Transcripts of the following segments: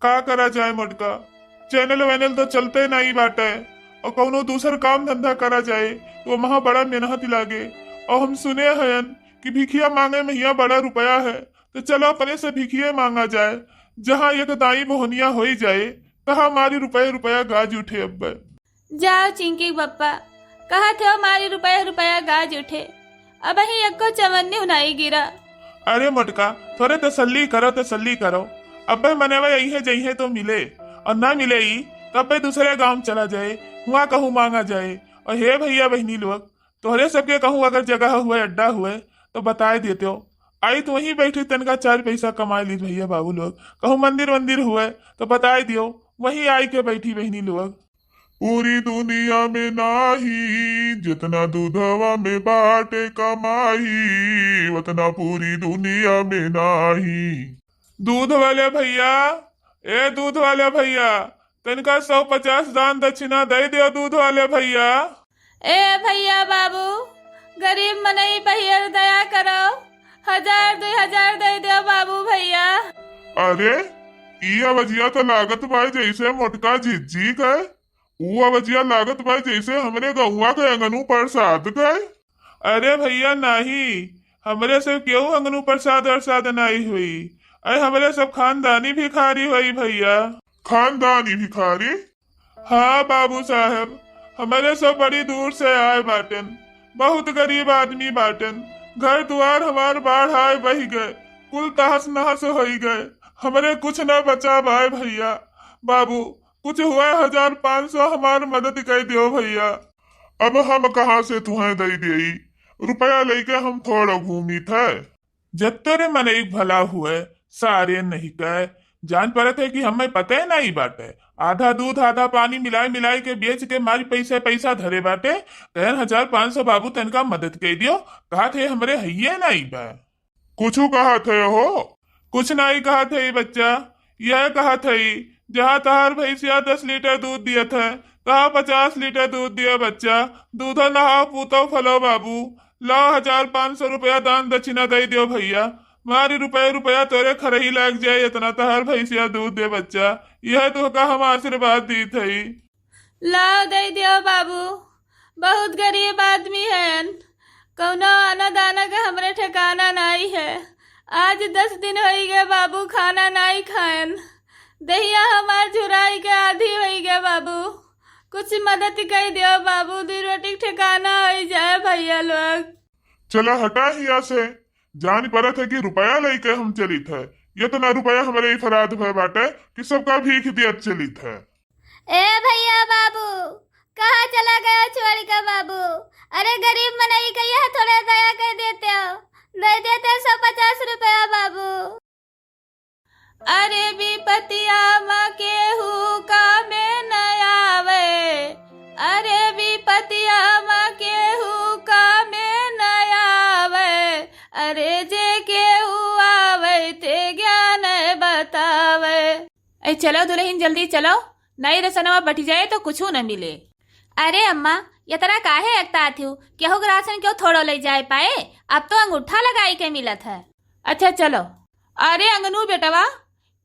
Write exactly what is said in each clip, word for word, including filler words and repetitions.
का करा जाए मोटका, चैनल वैनल तो चलते नाई बाटे, और कौनो दूसर काम धंधा करा जाए तो वहाँ बड़ा मेहनत लागे। और हम सुने हयन कि भिखिया मांगे में हियाँ बड़ा रुपया है, तो चलो अपने से भिखिए मांगा जाए। जहाँ एक दाई मोहनिया होई जाए, तहाँ हमारी रुपये रुपया गाज उठे अब्बे। जाओ चिंकी बप्पा, कहत हो मारी रुपया रुपया गाज उठे, अबहीं एक्को चवन्नी नाई गिरा। अरे मोटका, थोरे तसल्ली करो, तसल्ली करो। अब्बे मनवा यही जइहे तो मिले, और ना मिले ई, तो अब्बे दूसरे गाँव चला जाए, हुआँ कहूँ मांगा जाए। और हे भइया बहिनी लोग, तोहरे सबके कहूँ अगर जगह हुए, अड्डा हुए, तो बताए देते हो। आई तो वहीं बैठी तनका चार पैसा कमाए ली भइया बाबू लोग। कहूँ मंदिर वंदिर हुए, तो बताए दियो, वहीं आई के बैठी बहिनी लोग। पूरी दुनिया में नाही, जितना दूधवा में बाटे कमाई, उतना पूरी दुनिया में नाही। दूध वाले भइया, ए दूध वाले भइया, तनिका सौ पचास दान दक्षिणा दे दियो दूध वाले भइया। ए भइया बाबू, गरीब मनई भइया दया करो, हजार दुई हजार दे दियो बाबू भइया। अरे, ई अवजिया तो लागत बा जैसे मोटका जिज्जी के। ऊ अवजिया लागत बा जैसे हमरे गौवा के अंगनू प्रसाद के। अरे भइया नाही, हमरे सब केहू अंगनू प्रसाद अरसाद नाही होई। अरे हमरे सब खानदानी भिखारी होई भइया। खानदानी भिखारी? हाँ बाबू साहब, हमरे सब बड़ी दूर से आए बाटेन, बहुत गरीब आदमी बाटेन। घर दुआर हमार बाढ़ आए बहि गए, कुल तहस नहस होई गए, हमरे कुछ न बचा बाए भइया। बाबू, कुछ हुआ हजार पाँच सौ हमार मदद कइ दियो भइया। अब हम कहाँ से तुहें दइ देई? रुपया लइके हम थोड़ा घूमी थे। जब तोरे मनई भला हुए, सारे नहीं कहे। जान परत है कि हमें पते नहीं बाटे। आधा दूध आधा पानी मिलाई मिलाई के बेच के मारी पैसे पैसा धरे बाटे। कहन हजार पाँच सौ बाबू तनका मदद कइ दियो। कहा थे हमरे हइये नहीं बा। कुछु कहत है हो? कुछ नाई कहत है बच्चा, यह कहत है, जहाँ तहार भैंसिया दस लीटर दूध दियत है, तहाँ पचास लीटर दूध दिया बच्चा। दूधो नहाओ, पूतो फलो बाबू। लाओ, हजार पाँच सौ रुपया दान दक्षिणा दे दियो भैया। मारी रुपया रुपया तोरे खरही लाग जाए, इतना तहार भैंसिया दूध दे बच्चा। यह तोहका हम आशीर्वाद दीत हई। लाओ, दे दियो बाबू, बहुत गरीब आदमी हयन, कौनो आना दाना के हमरे ठिकाना नाई है। आज दस दिन होई गए बाबू, खाना नाई खायन, दहिया हमार झुराई के आधी होई गए बाबू। कुछ मदद कई दियो बाबू, दुई रोटी के ठिकाना होई जाए भैया लोग। चला हटा हिया से, जान परत है कि रुपया लइके हम चलित है। इतना रुपया हमरे इफराद भय बाटे कि सबका भीख दियत चलित है। ए भैया बाबू, कहाँ चला गया छोड़ के बाबू? अरे गरीब मनई के यह थोड़े दया कर देते हो, दे देते सौ पचास रुपया बाबू। अरे विपतिया मा केहू कामे न आवे, अरे विपतिया मा केहू कामे न आवे, अरे जे केहू आवे ते ज्ञान बतावे। ए चलो दुलहिन, जल्दी चलो, नाई रसनवा बटि जाए तो कुछु न मिले। अरे अम्मा, यतना काहे अकतात हू? केहू के रासन केहू थोड़ो लइ जाए पाए, अब तो अंगूठा लगाई के मिलत है। अच्छा चलो। अरे अंगनू बेटवा,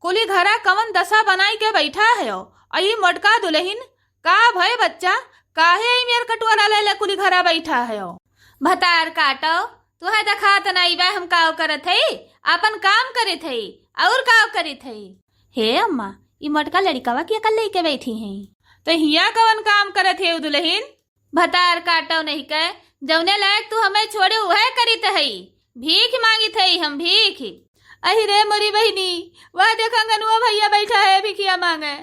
कुली घरा कवन दसा बनाई के बैठा हयो? अई मोटका दुलहिन, का भय बच्चा, काहे ई मेर कटुआ ला ले ले कुली घरा बैठा हयो? भतार काटो, तुहे देखात नाई बा हम काव करत हई, आपन काम करत हई, और काव करत हई। हे अम्मा, ई मोटका लड़िकवा के अकल लेके बैठी हैं। तो हिया कवन काम करत है दुलहिन? भतार काटो नहीं के, जौने लायक तू हमें छोड़े उहे करित हई, भीख मांगित हई हम भीख। अहि रे मोरी बहिनी, वह देख अंगनुआ भैया बैठा है भिखिया मांगे।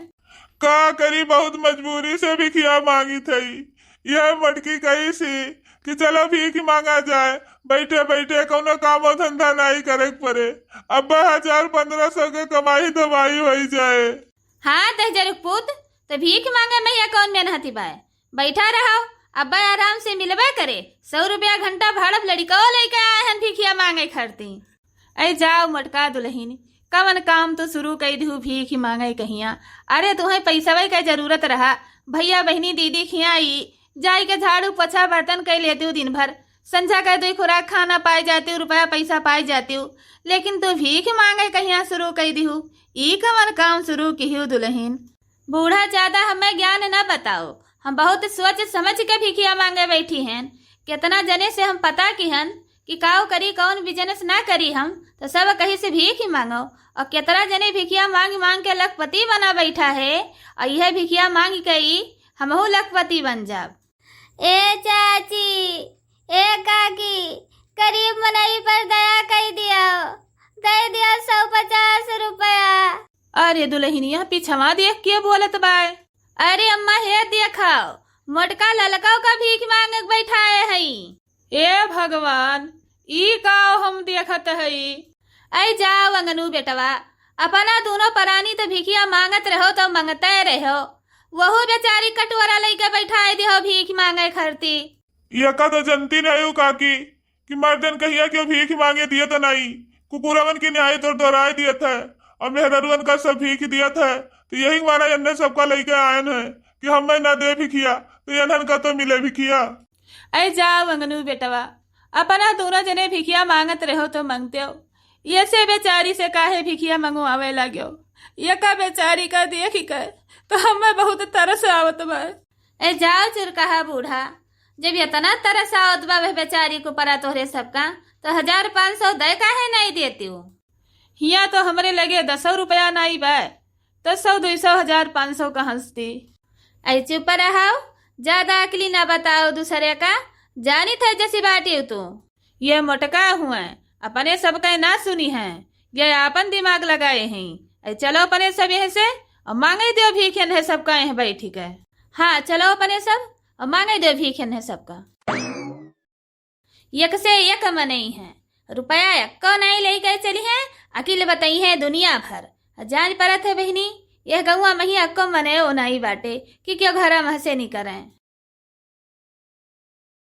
का करी, बहुत मजबूरी से भिखिया मांगित हई। यह मोटकी कही सी कि चलो भीख मांगा जाए, बैठे बैठे कौनो कामो धंधा नाई करे के पड़े, अब हजार पन्द्रह सौ के कमाई धमाई होई जाए। हाँ दहिजर पूत, तो भीख मांगे में या कौन मेहनती बाय? बैठा रहो, अब्बा आराम से मिलबे करे। सौ रुपया घंटा भाड़प लड़िकवा लेके आए हन भिखिया मांगे खरती। ऐ जाओ मोटका दुलहिन, कवन काम तो शुरू कई दिहू भीख मांगे कहिया। अरे तुहें पैसवे के जरूरत रहा, भैया बहिनी दीदी खिया ई जाई के झाड़ू पोछा बर्तन कई लेती हूँ दिन भर, संझा का दुई खुराक खाना पाइ जातिउ, रुपया पैसा पाइ जातिउ, लेकिन तू भीख माँगे कहिया सुरू कइ दिहु? ई कवन काम सुरू किहिउ दुलहिन? बूढ़ा, ज्यादा हम्मे ज्ञान न बताओ, हम बहुत सोच समझ के भिखिया माँगे बैठी हन। केतना जने से हम पता किहन कि काउ करी, कउन business न करी हम, त सब कहिस भीख ही माँगो। अउर केतना जने भिखिया माँगि माँगि के लखपति बना बैठा है, अउर इहे भिखिया माँगि के ई हमहू लखपति बन जाब। ए चाची, ए काकी, गरीब मनई पर दया कइ दियो, दइ दियो सौ पचास रुपया। अरे दुलहिनिया, पिछवा देख के बोलत बाय? अरे अम्मा, हे देखो, मोटका ललकौ का भीख माँगे बैठाए हई। ए भगवान, ई काउ हम देखत हई? अइ जाओ अंगनू बेटवा, अपना दूनो परानी त भिखिया माँगत रहो त माँगते रहो, वहू बेचारी कटोरा लइके बैठाए दिहो भीख माँगे खरती। एका त जनती नहीं हूँ काकी, कि मर्दन कहिया क्यों भीख माँगे दियत नहीं, कुकुरवन के न्याय तोर दोहराए दियत है, अउर मेहररुअन का सब भीख दियत है, त यही मारा एन्ने सबका लइके आयन है, कि हम्मे न दे भिखिया, त एन्हन का तो मिले भिखिया। अइ जाओ अंगनू बेटवा, अपना दूनो जने भिखिया माँगत रहो त माँगतेउ, एसे बेचारी से काहे भिखिया मँगवावे लाग्यो? एका बेचारी का देखि के त हम्मे बहुत तरस आवत बा। ए जाओ चुरकहा बूढ़ा, जब एतना तरस आवत बा वह बेचारी को परा तोहरे सबका, त हजार पाँच सौ दइ काहे नाहीं देतिउ? हियाँ त हमरे लगे दसौ रुपया नाहीं बा, त सौ, दुइ सौ, हजार पाँच सौ कहाँ से दी? अइ चुप रहो, ज्यादा अकली न बताओ दूसरे का, जानित है जसी बाटिउ तू। ये मोटका हुए, अपने सबके ना सुनिहैं, ये आपन दिमाग लगाए हैं। अइ चलो अपने सब यहाँ से, अउर माँगे दियो भीख एन्हे सबका यहाँ बैठी के। हाँ, चलो अपने सब, अउर माँगे दियो भीख एन्हे सबका। एक से एक मनई हैं, रुपया एक्को नाहीं लइके चलिहैं, अकिल बतइहैं दुनिया भर। जान परत है बहिनी, यह गउँवा मही एक्को मनई ओ नाहीं बाटे, कि क्यों घरा मह से निकरें।